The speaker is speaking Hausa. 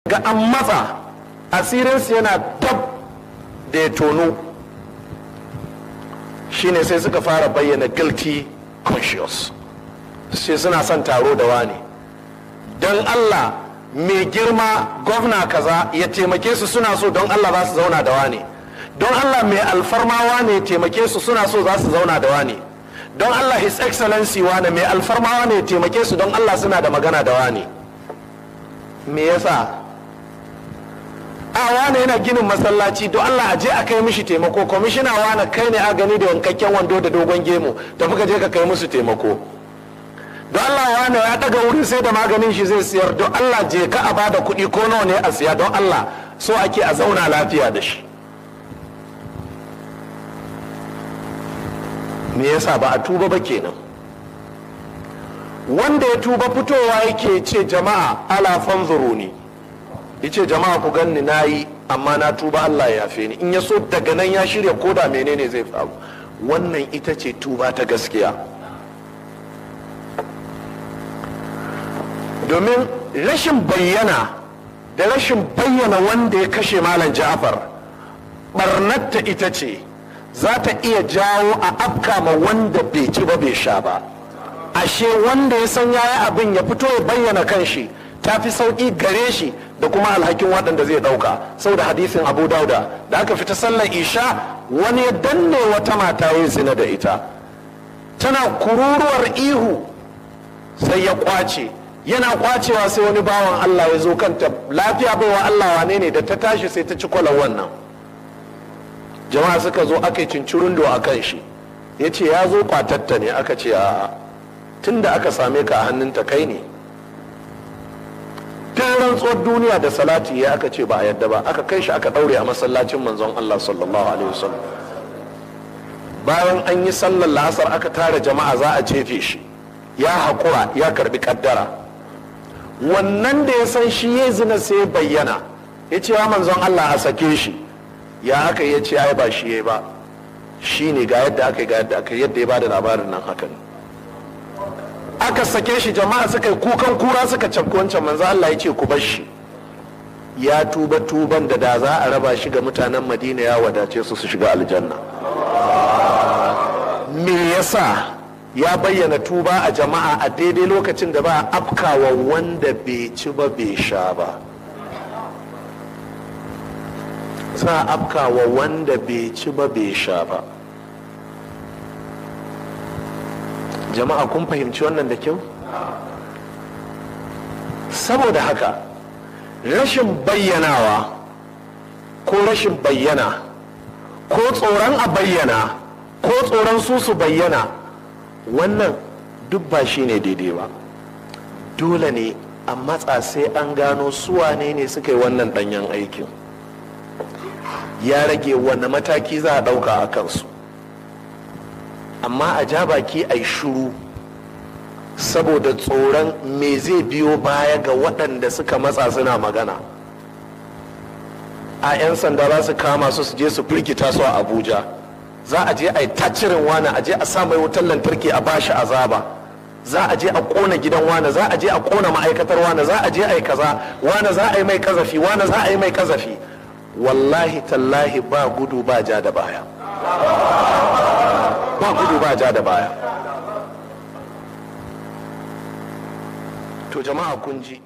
Ga an matsa, asirinsu yana dab da ya tono, shine sai suka fara bayyana guilty conscious, sai suna son taro da wani, don Allah mai girma gwamna kaza ya taimake su, suna so don Allah za su zauna da wani, don Allah mai alfarma wane ya taimake su, suna so za su zauna da wani, don Allah His Excellency wane mai alfarma wane ya taimake su, don Allah suna da magana da wani. Me yasa? A wane yana ginin masallaci, don Allah a je a kai mishi taimako. Kwamishina wane, kai ne a gani da wankakken wando da dogon gemu, tafi ka je ka kai musu taimako. Don Allah wane ya daga wurin sai da maganin shi zai siyar, don Allah je ka a bada kuɗi ko nawa ne a siya, don Allah so ake a zauna lafiya da shi. Me yasa ba a tuba ba kenan? Wanda ya tuba fitowa yake ce, "Jama'a, ala fanzuruni," yace, "Jama'a, ku ganni, nayi, amma na tuba, Allah ya yafe ni." In ya so daga nan ya shirya koda menene zai faru. Wannan ita ce tuba ta gaskiya, domin rashin bayyana da rashin bayyana wanda ya kashe Malam Ja'far, barnatta ita ce za ta iya jawo a afka ma wanda bai ci ba bai sha ba. Ashe wanda ya san yayi abin ya fito ya bayyana kanshi ta fi sauƙi gare shi da kuma alhakin waɗanda zai ɗauka. Saboda hadisin Abu Dauda da aka fita sallar isha, wani ya danne wata mata ya zina da ita, tana kururuwar ihu, sai ya kwace. Yana kwacewa sai wani bawan Allah ya zo kanta, "Lafiya, baiwa Allah, wane ne?" Da ta tashi sai ta ci kwalar wannan. Jama'a suka zo, aka yi cincirundo a kan shi. Ya ce ya zo kwatatta ne. Aka ce, "A tun da aka same ka a hannunta kai ne." Tun rantsuwar duniya da salati ya aka ce ba a yadda ba. Aka kai shi aka daure a masallacin Manzon Allah sallallahu alaihi wasallam. Bayan an yi sallar la'asar aka tara jama'a za a jefe shi. Ya haƙura, ya karbi kaddara. Wannan da ya san shi ya zina sai bayyana, ya ce wa Manzon Allah a sake shi. Ya aka ya ce ai ba shi ya ba, shi ne, ga yadda aka yi, ga yadda aka yi, yadda ya bada labarin nan haka ne. Aka sake shi. Jama'a suka yi kukan kura, suka cafki wancan. Manzo Allah ya ce, "Ku bar shi, ya tuba tuban da da za a raba shi ga mutanen Madina ya wadace su su shiga aljanna." Me yasa? Ya bayyana tuba a jama'a a daidai lokacin da ba a afkawa wanda bai ci ba bai sha ba. Za a afkawa wanda bai ci ba bai sha ba. Jama'a, kun fahimci wannan da kyau? Saboda haka rashin bayyanawa ko rashin bayyana ko tsoron a bayyana ko tsoron su su bayyana, wannan duk ba shi ne daidai ba. Dole ne a matsa sai an gano suwane ne suka yi wannan danyen aikin. Ya rage wanne mataki za a ɗauka a kansu. Amma a ja baki a yi shuru saboda tsoron me zai biyo baya ga waɗanda suka matsa suna magana, a 'yan sanda za su kama su, su je su firgita su a Abuja, za a je a yi tacirin wani, a je a sa mai wutar lantarki a bashi azaba, za a je a kona gidan wani, za a je a kona ma'aikatar wani, za a je a yi kaza, wani za a yi mai kazafi, wani za a yi mai kazafi. Wallahi tallahi ba gudu ba ja da baya, ba gudu ba ja da baya. To jama'a, kun ji.